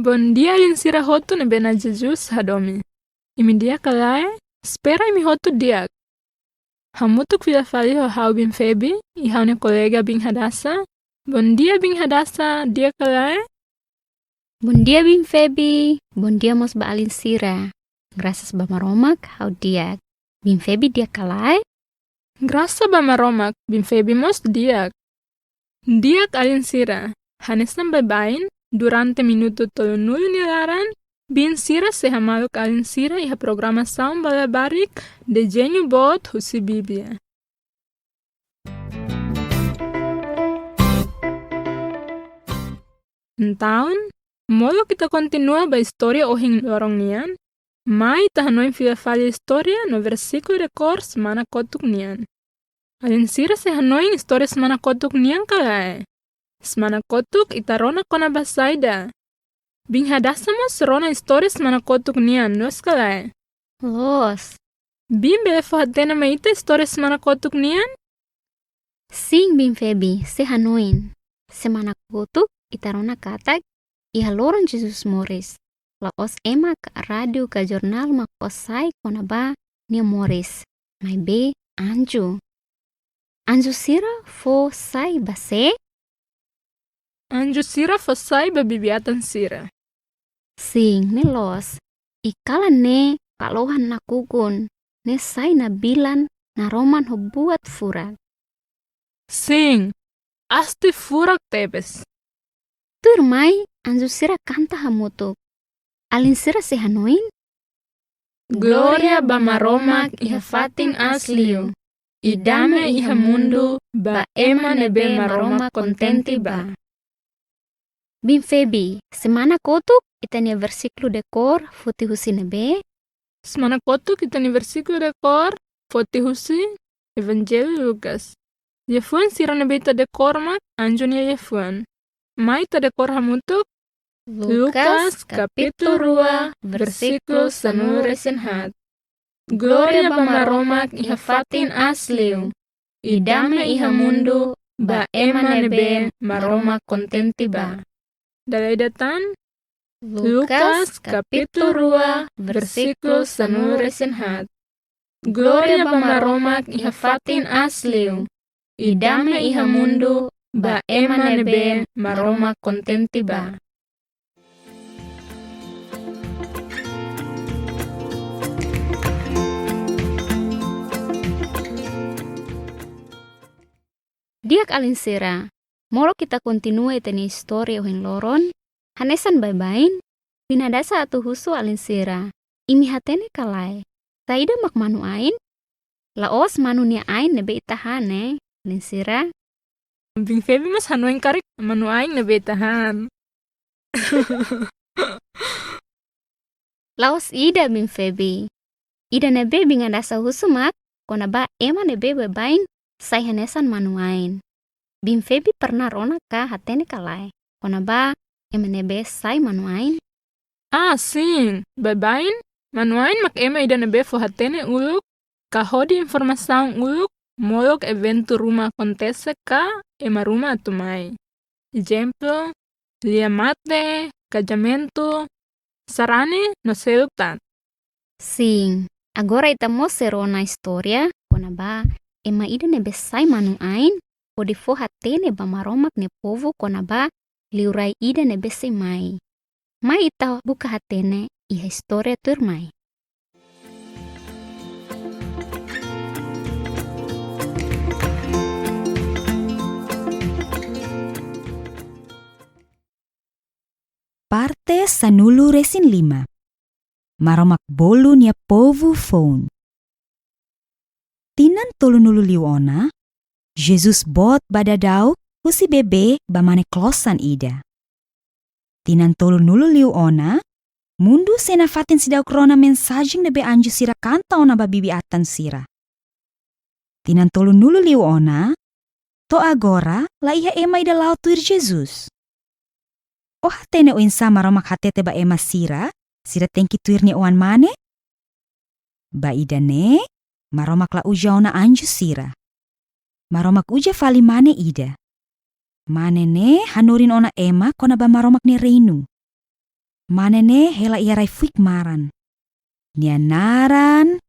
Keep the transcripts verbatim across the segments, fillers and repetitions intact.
Bondia alin sira hotu ne'ebé Na'i Jesus hadomi. Imi di'ak ka lae? Espera imi hotu di'ak. Hamutuk fila fali ho ha'u Biin Febi, i ha'u-nia kolega Biin Hadasa. Bondia Biin Hadasa, di'ak ka lae? Bondia Biin Febi, bondia mós ba alin sira. Grasas ba Maromak, ha'u di'ak. Biin Febi di'ak ka lae? Grasas ba Maromak, Biin Febi mós di'ak. Di'ak alin sira, hanesan baibain, durante minutu tolunulu nia laran, biin sira sei hamaluk alin sira iha programasaun ba labarik Dezeñu Boot husi Bíblia. Entaun, molok ita kontinua ba istória ohin loron nian, mai ita hanoin fila fali istória no versíkulu dekór semana kotuk nian. Alin sira sei hanoin istória semana kotuk nian ka lae? Semana kotuk ita rona kona-ba saida? Biin Hadasa mós rona istória semana kotuk nian, loos ka lae? Loos. Biin bele fó-hatene mai ita istória semana kotuk nian? Sin, Biin Febi, sei hanoin. Semana kotuk ita rona katak iha loron Jesus moris, la'ós ema ka rádiu ka jornál mak fó sai kona-ba nia moris, maibé anju. Anju sira fó sai ba sé? Anju sira fó sai ba bibi-atan sira. Sin, ne'e loos. I kalan ne'e kalohan nakukun, ne'e sai nabilan, naroman ho buat furak. Sin, aste furak tebes. Tuirmai, anju sira kanta hamutuk. Alin sira sei hanoin? Glória ba Maromak iha fatin aas liu, i dame iha mundu ba ema ne'ebé Maromak kontente ba. Biin Febi, semana kotuk ita-nia versíkulu dekór foti husi ne'ebé? Semana kotuk ita-nia versíkulu dekór foti husi Evanjellu Lucas. Liafuan sira ne'ebé ita dekór mak anju nia liafuan. Mai ita dekór hamutuk. Lucas, kapítulu rua, versíkulu sanulu-resin-haat. Glória ba Maromak iha fatin aas liu, i dame iha mundu ba ema ne'ebé Maromak kontente ba. Dala ida tan. Lucas, kapítulu rua, versíkulu sanulu-resin-haat. Glória ba Maromak iha fatin aas liu, i dame iha mundu ba ema ne'ebé Maromak kontente ba. Di'ak alin sira, molok ita kontinua ita-nia istória ohin loron, hanesan baibain, Biin Hadasa atu husu alin sira, imi hatene ka lae, saida mak manu-ain? La'ós manu nia ain ne'ebé ita han, eh, alin sira. Biin Febi mós hanoin karik manu-ain ne'ebé ita han. La'ós ida, Biin Febi. Ida ne'ebé Biin Hadasa husu mak kona-ba ema ne'ebé baibain sai hanesan manu-ain. Biin Febi pernah rona ka hatene ka lae kona-ba ema ne'ebé sai manu-ain? Ah, sin. Baibain, manu-ain mak ema ida ne'ebé fó-hatene uluk ka hodi informasaun uluk molok eventu ruma akontese ka ema ruma atu mai. Ezemplu, lia mate, kazamentu, sarani no seluk tan. Sin, agora ita mós sei rona istória kona-ba ema ida ne'ebé sai manu-ain hodi fó-hatene ba Maromak nia povu kona-ba liurai ida ne'ebé sei mai. Mai ita buka hatene iha istória tuirmai. Parte sanulu-resin-lima. Maromak bolu nia povu foun. Tinan tolunulu liu ona, Jesus boot ba daudaun husi bebé ba mane klosan ida. Tinan tolunulu liu ona, mundu sei nafatin seidauk rona mensajen ne'ebé anju sira kanta ona ba bibi-atan sira. Tinan tolunulu liu ona, to'o agora la iha ema ida la'o tuir Jesus. Ó hatene oinsá Maromak hatete ba ema sira, sira tenke tuir nia Oan-Mane? Ba ida-ne'e, Maromak la uza ona anju sira. Maromak uza fali mane ida. Mane ne'e hanorin ona ema kona-ba Maromak nia reinu. Mane ne'e hela iha rai-fuik maran. Nia naran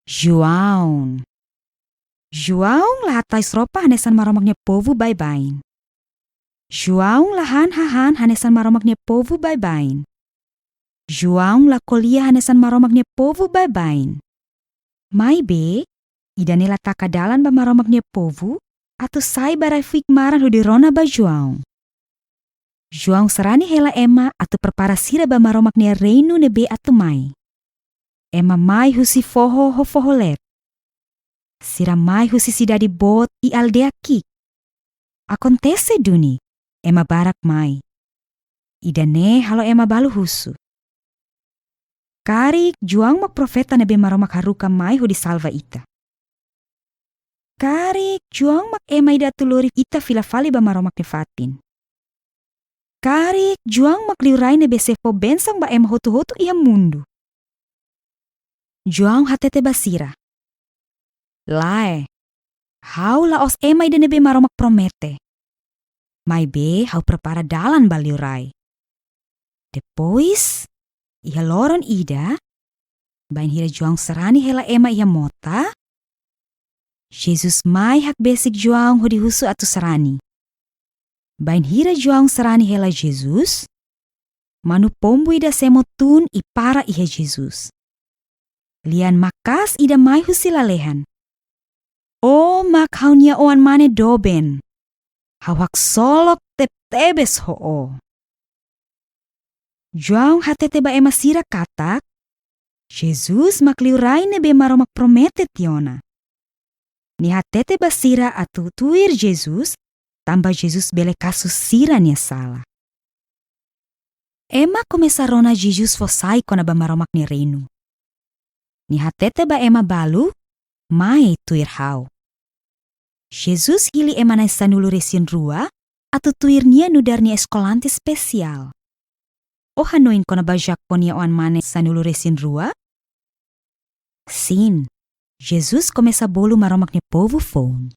João. João la hatais roupa hanesan Maromak nia povu baibain. João la han hahán hanesan Maromak nia povu baibain. João la ko'alia hanesan Maromak nia povu baibain. Maibé, ida-ne'e la taka dalan ba Maromak nia povu atu sai ba rai-fuik maran hodi rona ba João. João sarani hela ema atu prepara sira ba Maromak nia reinu ne'ebé atu mai. Ema mai husi foho ho foho leet. Sira mai husi sidade boot i aldeia ki'ik. Akontese duni, ema barak mai. Ida-ne'e halo ema balu husu: Karik João mak profeta ne'ebé Maromak haruka mai hodi salva ita. Karik João mak ema ida atu lori ita fila fali ba Maromak nia fatin. Karik João mak liurai ne'ebé sei fó bensaun ba ema hotu-hotu iha mundu. João hatete ba sira: Lae, ha'u la'ós ema ida ne'ebé Maromak promete. Maibé ha'u prepara dalan ba liurai. Depois, iha loron ida, bainhira João sarani hela ema iha mota, Jesus mai hakbesik João hodi husu atu sarani. Bainhira João sarani hela Jesus, manu-pombu ida semo tun i para iha Jesus. Lian maka'as ida mai husi lalehan: Ó mak ha'u-nia Oan-Mane doben. Ha'u haksolok tebetebes ho ó. João hatete ba ema sira katak Jesus mak liurai ne'ebé Maromak promete tiha ona. Nia hatete ba sira atu tuir Jesus, tanba Jesus bele kasu sira-nia sala. Ema komesa rona Jesus fó sai kona-ba Maromak nia reinu. Nia hatete ba ema balu: Mai tuir ha'u. Jesus hili ema na'in-sanulu-resin-rua atu tuir nia nu'udar nia eskolante espesiál. Ó hanoin kona-ba Jacob nia oan-mane sanulu-resin-rua? Sin, Jesus komesa bolu Maromak nia povu foun.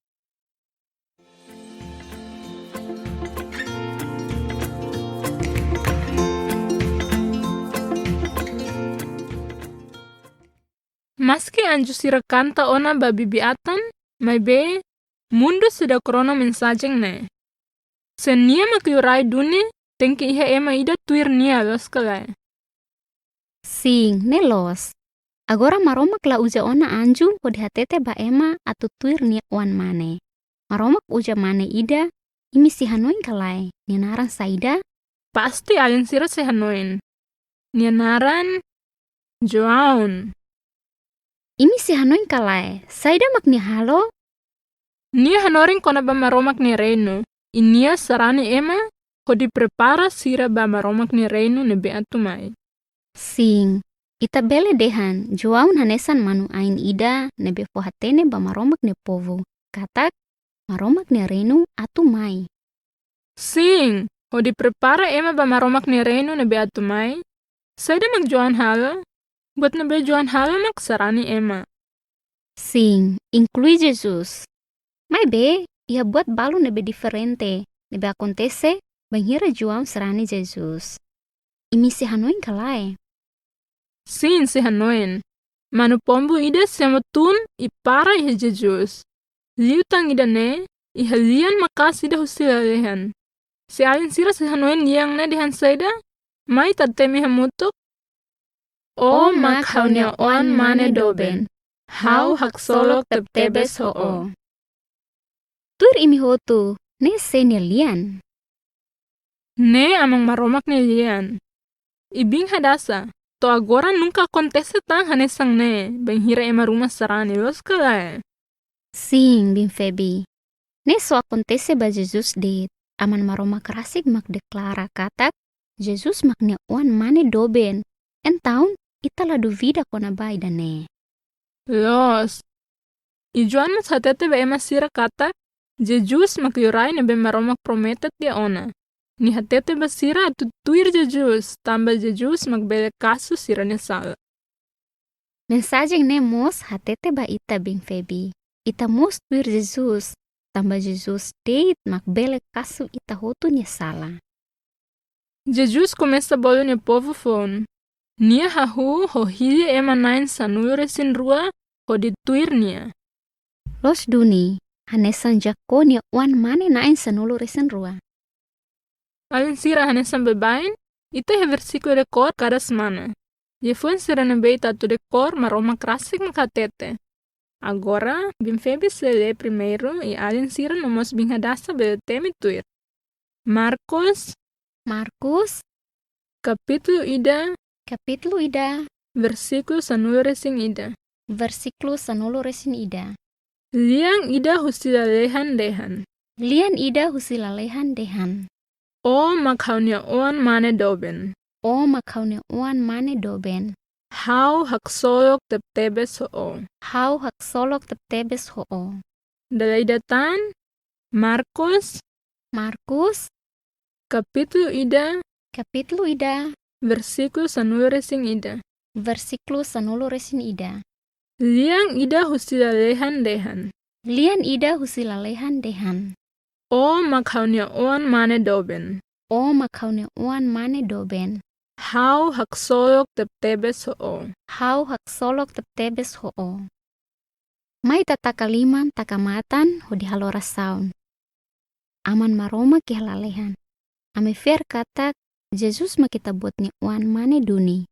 Maski anju sira kanta ona ba bibi-atan, maibé mundu seidauk rona mensajen ne'e. Se nia mak liurai duni, tenke iha ema ida tuir nia, loos ka lae? Sin, ne'e loos. Agora Maromak la uza ona anju hodi hatete ba ema atu tuir nia oan-mane. Maromak uza mane ida, imi sei hanoin ka lae, nia naran saida? Pasti alin sira sei hanoin. Nia naran João. Imi sei hanoin ka lae, saida mak nia halo? Nia hanorin kona-ba Maromak nia reinu, i nia sarani ema hodi prepara sira ba Maromak nia reinu ne'ebé atu mai. Sin, ita bele dehan João hanesan manu-ain ida ne'ebé fó hatene ba Maromak nia povu katak Maromak nia reinu atu mai. Sin, hodi prepara ema ba Maromak nia reinu ne'ebé atu mai. Saida mak João halo? Buat ne'ebé João halo mak sarani ema. Sin, inklui Jesus. Maibé, iha buat balu ne'ebé diferente ne'ebé akontese bainhira João sarani Jesus. Imi sei hanoin ka lae? Sin, sei hanoin. Manu-pombu ida semo tun i para iha Jesus. Liután ida-ne'e, iha lian maka'as ida husi lalehan. Se alin sira sei hanoin lian ne'e dehan saida, mai ita temi hamutuk. Ó mak ha'u-nia oan-mane doben. Ha'u haksolok tebetebes ho ó. Tuir imi hotu, ne'e sé nia lian? Ne'e Aman Maromak nia lian. I Biin Hadasa, to'o agora nunka akontese tan hanesan ne'e, bainhira ema ruma sarani, loos ka lae? Sin, Biin Febi. Ne'e só akontese ba Jesus de'it. Aman Maromak rasik mak deklara katak Jesus mak nia oan-mane doben. Entaun, ita la duvida kona-ba ida-ne'e. Loos. I João mós hatete ba ema sira katak Jesus mak liurai ne'ebé Maromak promete tiha ona. Nia hatete ba sira atu tuir Jesus, tanba Jesus mak bele kasu sira-nia sala. Mensajen ne'e mós hatete ba ita, Biin Febi. Ita mós tuir Jesus, tanba Jesus de'it mak bele kasu ita hotu nia sala. Jesus komesa bolu nia povu foun. Nia hahú ho hili ema na'in sanulu-resin-rua hodi tuir nia. Loos duni, hanesan Jacob nia oan-mane na'in sanulu-resin-rua. Alin sira, hanesan baibain, ita iha versíkulu dekór kada semana. Liafuan sira ne'ebé ita atu dekór Maromak rasik mak hatete. Agora, Biin Febi sei lee primeiru i alin sira no mós Biin Hadasa bele temi tuir. Marcos. Marcos. Kapítulu ida. Kapítulu ida. Versíkulu sanulu-resin-ida. Versíkulu sanulu-resin-ida. Lian ida husi lalehan dehan. Lian ida husi lalehan dehan. Ó mak ha'u-nia oan-mane doben. Ó mak ha'u-nia oan-mane doben. Ha'u haksolok tebetebes ho ó. Ha'u haksolok tebetebes ho ó. Dala ida tan, Marcos. Marcos. Kapítulu ida. Kapítulu ida. Versíkulu sanulu-resin-ida. Versíkulu sanulu-resin-ida. Lian ida husi lalehan dehan. Lian ida husi lalehan dehan. Ó mak ha'u-nia oan-mane doben. Ó mak ha'u-nia oan-mane doben. Ha'u haksolok tebetebes ho ó. Ha'u haksolok tebetebes ho ó. Mai ita taka liman, taka matan, hodi halo orasaun. Aman Maromak iha lalehan. Ami fiar katak Jesus mak Ita-Boot nia oan-mane duni.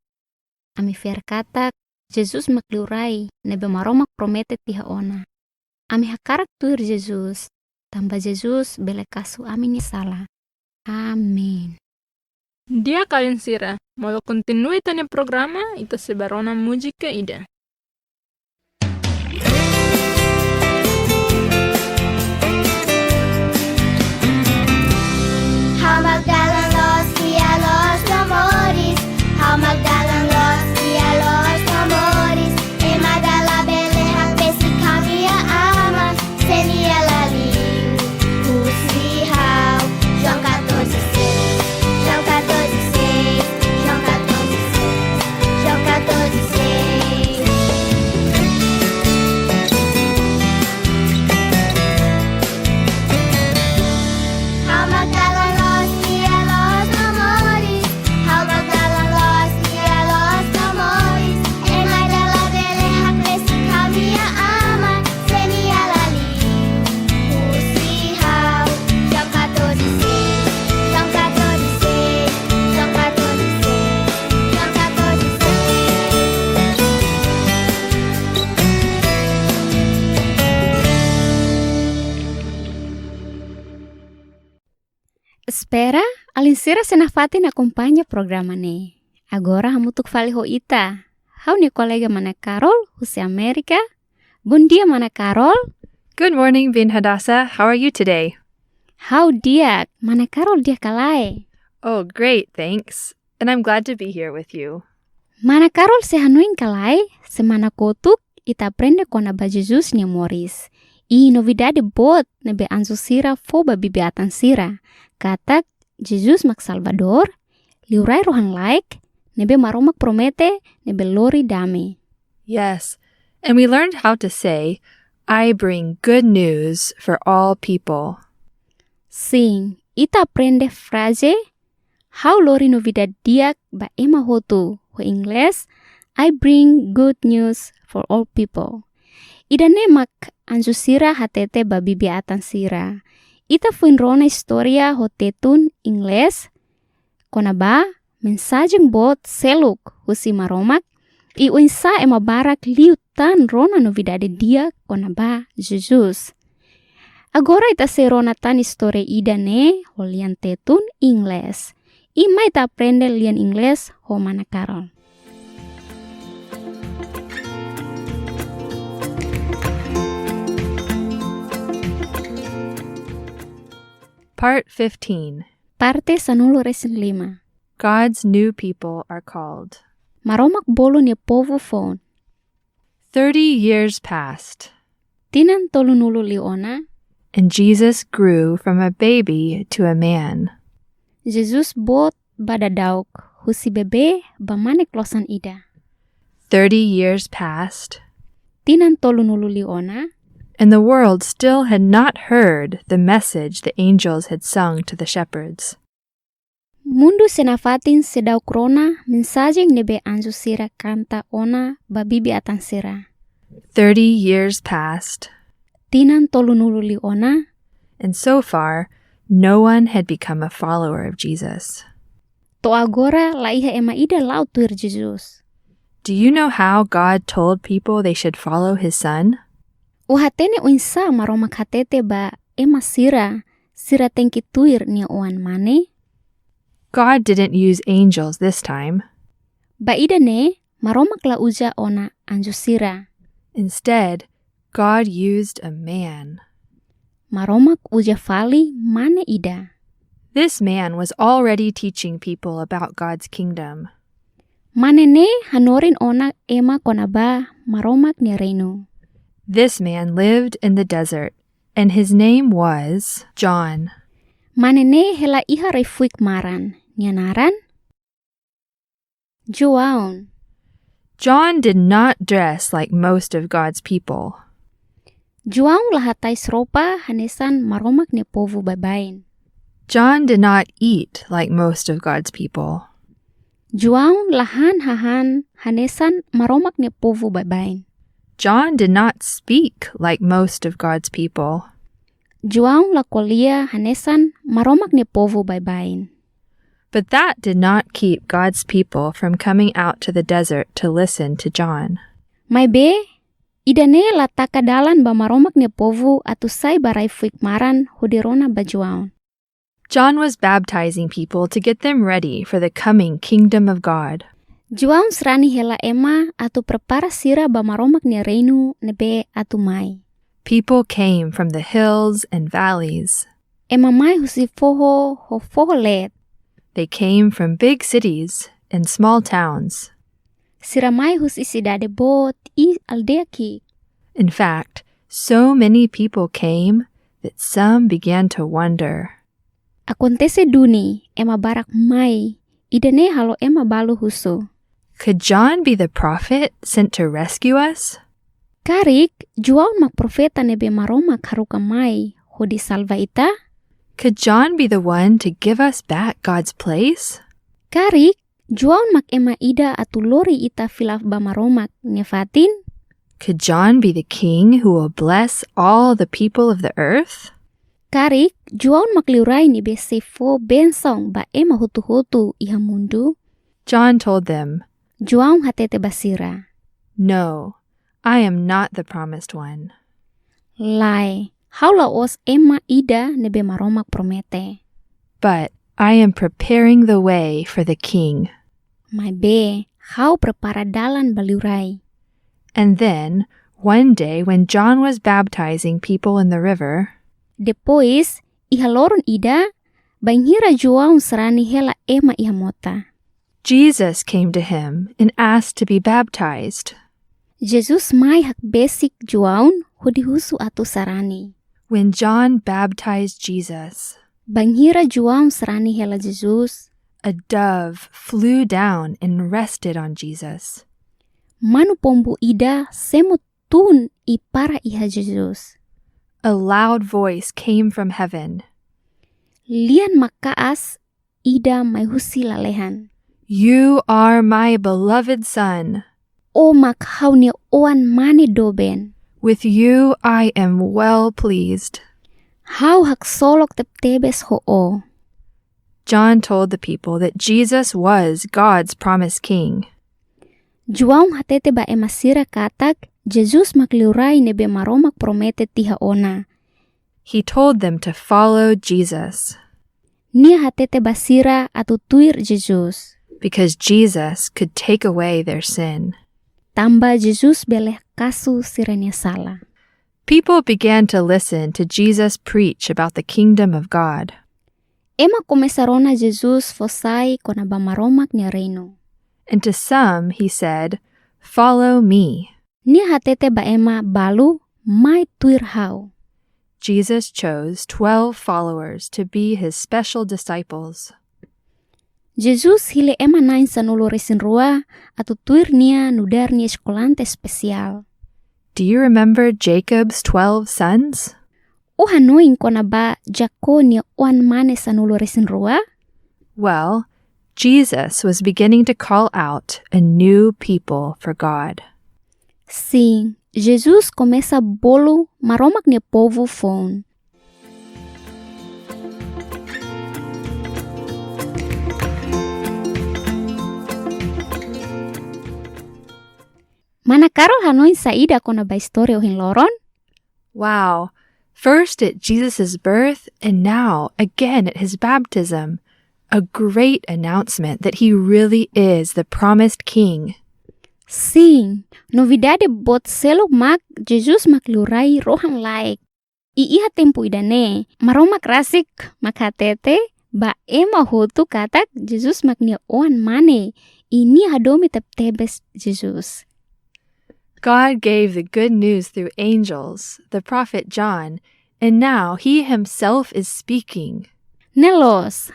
Ami fiar katak Jesus mak Liurai ne'ebé Maromak promete tiha ona. Ami hakarak tuir Jesus, tanba Jesus bele kasu ami-nia sala. Amen. Di'ak alin sira, molok kontinua ita-nia programa, ita sei bá rona múzika ida. Ha'u mak dalan, loos, di'ak, loos no moris. Ha'u mak dalan, loos, di'ak, loos no moris. Ema ida labele hakbesik ha'u-nia Aman, se Nia la liu husi ha'u. João catorze seis, João catorze seis, João catorze seis, João catorze seis. Ha'u mak dalan, loos, di'ak, loos no moris. Ha'u mak dalan, loos, di'ak, loos no moris. Ema ida labele hakbesik ha'u-nia Aman, se Nia la liu husi ha'u. João catorze seis, João catorze seis, João catorze seis, João catorze seis. Espera, alin sira sei nafatin akompaña programa ne'e. Agora hamutuk fali ho ita, ha'u-nia kolega mana Carol, husi Amérika. Bondia, mana Carol. Good morning, Biin Hadasa. How are you today? Ha'u di'ak, mana Carol di'ak ka lae? Oh, great, thanks. And I'm glad to be here with you. Mana Carol sei hanoin ka lae, semana kotuk ita aprende kona-ba Jesus nia moris. I novidade boot ne'ebé anju sira fó ba bibi-atan sira, katak Jesus mak Salvadór, Liurai rohan-laek, ne'ebé Maromak promete, ne'ebé lori dame. Yes, and we learned how to say, "I bring good news for all people." Sin, ita aprende fraze, "Ha'u lori novidade di'ak ba ema hotu." Ho Inglés, "I bring good news for all people." Ida-ne'e mak anju sira hatete ba bibi-atan sira. Ita foin rona istória ho tetun Inglés, kona-ba mensajen boot seluk husi Maromak, i oinsá ema barak liután rona novidade di'ak kona-ba Jesus. Agora ita sei rona tan istória ida-ne'e ho lian tetun Inglés. I mai ita aprende lian Inglés ho mana Carol. Part fifteen. Parte sanulu-resin-lima. God's new people are called. Maromak bolu nia povu foun. Thirty years passed. Tinan tolunulu liu ona. And Jesus grew from a baby to a man. Jesus boot ba daudauk, husi bebé ba mane klosan ida. Thirty years passed. Tinan tolunulu liu ona. And the world still had not heard the message the angels had sung to the shepherds. Mundu sei nafatin seidauk rona mensajen ne'ebé anju sira kanta ona ba bibi-atan sira. Thirty years passed. Tinan tolunulu liu ona. And so far, no one had become a follower of Jesus. To'o agora laiha ema ida la'o tuir Jesus. Do you know how God told people they should follow his son? Ó hatene oinsá Maromak hatete ba ema sira, sira tenke tuir nia oan-mane? God didn't use angels this time. Ba ida-ne'e, Maromak la uza ona anju sira. Instead, God used a man. Maromak uza fali mane ida. This man was already teaching people about God's kingdom. Mane ne'e hanorin ona ema kona-ba Maromak nia reinu. This man lived in the desert, and his name was John. Mane ne'e hela iha rai-fuik maran, nia naran João. John did not dress like most of God's people. João la hatais roupa hanesan Maromak nia povu baibain. John did not eat like most of God's people. João la han hahán hanesan Maromak nia povu baibain. John did not speak like most of God's people. João la ko'alia hanesan Maromak nia povu baibain. But that did not keep God's people from coming out to the desert to listen to John. Maibé, ida-ne'e la taka dalan ba Maromak nia povu atu sai ba rai-fuik maran hodi rona ba João. John was baptizing people to get them ready for the coming kingdom of God. João sarani hela ema atu prepara sira ba Maromak nia reinu ne'ebé atu mai. People came from the hills and valleys. Ema mai husi foho ho foho-leet. They came from big cities and small towns. Sira mai husi sidade boot i aldeia ki'ik. In fact, so many people came that some began to wonder. Akontese duni, ema barak mai, ida-ne'e halo ema balu husu. Could John be the prophet sent to rescue us? Karik, João mak profeta ne'ebé Maromak haruka mai hodi salva ita? Could John be the one to give us back God's place? Karik, João mak ema ida atu lori ita fila ba Maromak nia fatin? Could John be the king who will bless all the people of the earth? Karik, João mak liurai ne'ebé sei fó bensaun ba ema hotu-hotu iha mundu? John told them, João hatete ba sira. No, I am not the promised one. Lae, ha'u la'ós ema ida ne'ebé Maromak promete. But I am preparing the way for the king. Maibé, ha'u prepara dalan ba liurai. And then, one day when John was baptizing people in the river, Depois, iha loron ida, bainhira João sarani hela ema iha mota. Jesus came to him and asked to be baptized. Jesus mai hakbesik João hodi husu atu sarani. When John baptized Jesus, Bainhira João sarani hela Jesus, a dove flew down and rested on Jesus. Manu-pombu ida semo tun i para iha Jesus. A loud voice came from heaven. Lian maka'as ida mai husi lalehan. You are my beloved son. Ó mak ha'u-nia oan-mane doben. With you I am well pleased. Ha'u haksolok tebetebes ho ó. John told the people that Jesus was God's promised king. João hatete ba ema sira katak Jesus mak liurai ne'ebé Maromak promete tiha ona. He told them to follow Jesus. Nia hatete ba sira atu tuir Jesus. Because Jesus could take away their sin. Tanba Jesus bele kasu sira-nia sala. People began to listen to Jesus preach about the kingdom of God. Ema komesa rona Jesus fó sai kona-ba Maromak nia reinu. And to some he said, "Follow me." Nia hatete ba ema balu, "Mai tuir ha'u." Jesus chose twelve followers to be his special disciples. Jesus hili ema na'in sanulu-resin-rua atu tuir nia nu'udar nia eskolante espesiál. Do you remember Jacob's twelve sons? Ó hanoin kona-ba Jacob nia oan-mane sanulu-resin-rua? Well, Jesus was beginning to call out a new people for God. Sin, Jesus komesa bolu Maromak nia povu foun. Mana Carol hanoin saida kona-ba istória ohin loron? Wow. First at Jesus' birth, and now again at his baptism. A great announcement that he really is the promised king. Sin, novidade boot seluk mak Jesus mak liurai rohan-laek. I iha tempu ida-ne'e, Maromak rasik mak hatete ba ema hotu katak Jesus mak nia oan-mane, i nia hadomi tebetebes Jesus. God gave the good news through angels, the prophet John, and now he himself is speaking. Ne'e loos,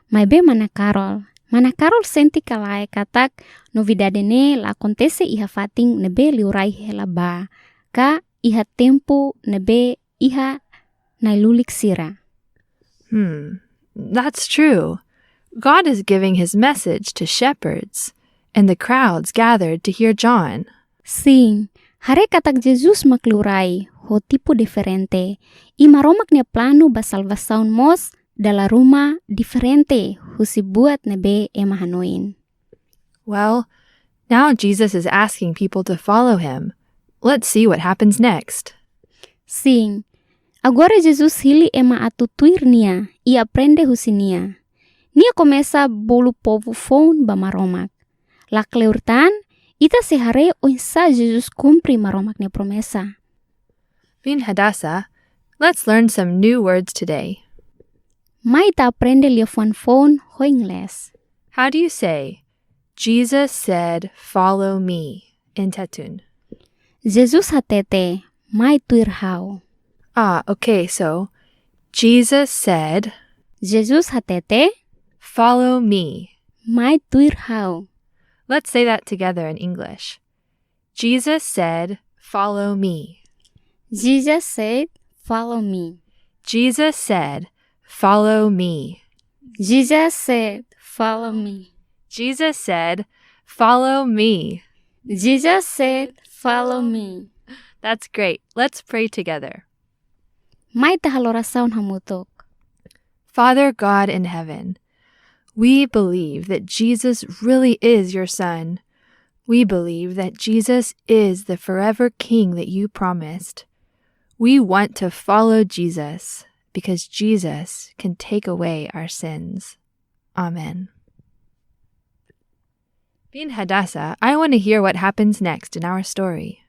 maibé mana Carol, mana Carol sente ka lae katak novidade ne'e la akontese iha fatin ne'ebé liurai hela ba, ka iha tempu ne'ebé iha na'i-lulik sira. Hmm, that's true. God is giving his message to shepherds, and the crowds gathered to hear John. Sin, haree katak Jesus mak liurai ho tipu diferente, i Maromak nia planu ba salvasaun mós dala ruma diferente husi buat ne'ebé ema hanoin. Well, now Jesus is asking people to follow him. Let's see what happens next. Sin, agora Jesus hili ema atu tuir nia i aprende husi nia. Nia komesa bolu povu foun ba Maromak. Lakleur tan, ita sei haree oinsá Jesus kumpre Maromak nia promesa. Biin Hadassah, let's learn some new words today. Mai ita aprende liafuan foun ho inglés. How do you say, "Jesus said, 'Follow me'" in Tetun? Jesus hatete, "Mai tuir ha'u." Ah, okay, so Jesus said, Jesus hatete, "Follow me." "Mai tuir ha'u." Let's say that together in English. Jesus said, "Follow me." Jesus said, "Follow me." Jesus said, "Follow me." Jesus said, "Follow me." Jesus said, "Follow me." Jesus said, "Follow me." That's great. Let's pray together. Mai ita halo orasaun hamutuk. Father God in heaven, we believe that Jesus really is your Son. We believe that Jesus is the forever King that you promised. We want to follow Jesus because Jesus can take away our sins. Amen. Biin Hadassah, I want to hear what happens next in our story.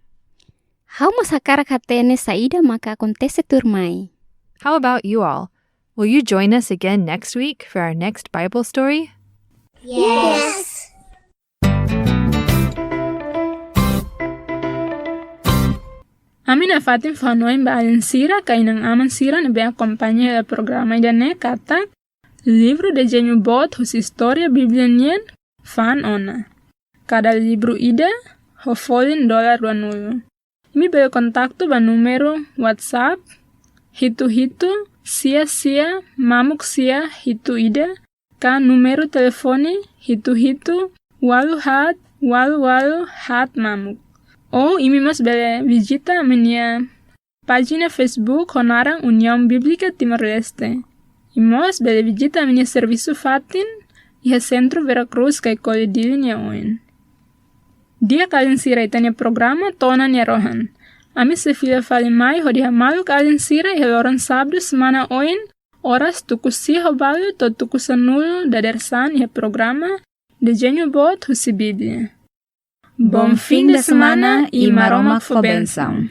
Ha'u mós hakarak hatene saida maka akontese tuirmai. How about you all? Will you join us again next week for our next Bible story? Yes. Ami nafatin fó-hanoin ba alin sira ka inan-aman sira ne'ebé akompaña hela programa ida-ne'e katak livru Dezeñu Boot husi Istória Bíblia nian fa'an ona. Kada livru ida ho folin dolar ruanulu. Imi bele kontaktu ba númeru WhatsApp hitu hitu sia sia mamuk sia hitu ida, ka númeru telefone hitu hitu ualu haat ualu ualu haat mamuk. Ou imi mós bele vizita ami-nia pájina Facebook ho naran União Bíblica Timor-Leste. I mós bele vizita ami-nia servisu fatin iha Sentru Vera Cruz Caicoli Dili nia oin. Di'ak alin sira, ita-nia programa to'o ona nia rohan. Ami sei fila fali mai hodi hamaluk alin sira iha loron sábadu semana oin, oras tuku sia ho balu to'o tuku sanulu dadeer-saan iha programa Dezeñu Boot husi Bíblia. Bom fim de semana i Maromak fó bensaun.